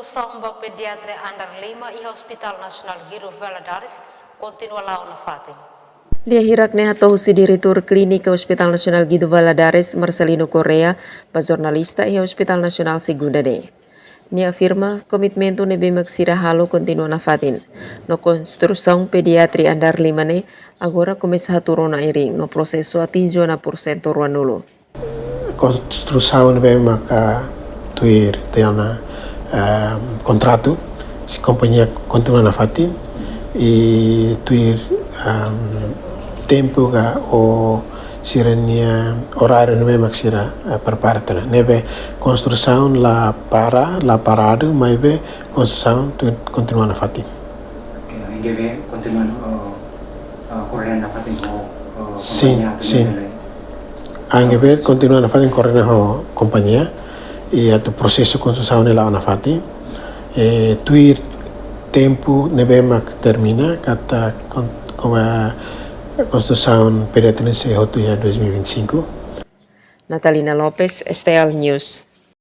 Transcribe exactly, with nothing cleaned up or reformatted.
Konstrusaun ba pediatria andár lima iha Hospital Nasionál Guido Valadares kontinua la'o nafatin. Lia hirak ne'e hato'o husi Diretór Klínika Hospital Nasionál Guido Valadares, Marcelino Correia, ba jornalista iha Hospital Nasionál Segunda ne'e. Nia afirma, komitmentu ne'ebé mak sira halo kontinua nafatin. No konstrusaun pediatria andár lima ne'e agora komesa hatuur ona iring no prosesu atinje ona porsentu ruanulu. Konstrusaun ne'ebé maka tuir tiha ona, ehm, kontratu, sira kompañia kontinua nafatin, i tuir, ehm, tempu ka ou sira-nia oráriu ne'ebé mak sira, eh, prepara tiha ona. Ne'ebé konstrusaun la para, la paradu, maibé konstrusaun tuir kontinua nafatin. Oke, A N G V kontinua, eh, eh, koordena nafatin ho, eh, Sin, kompañia atu sin. Ne'ebé lei. A N G V kontinua nafatin koordena ho kompañia, i atu prosesu konstrusaun ne'e la'o nafatin. I tuir tempu ne'ebé mak termina, katak kon-, kon-, eh, konstrusaun pediatria ne'e sei hotu iha dois mil e vinte e cinco. Natalina Lopes, S T L News.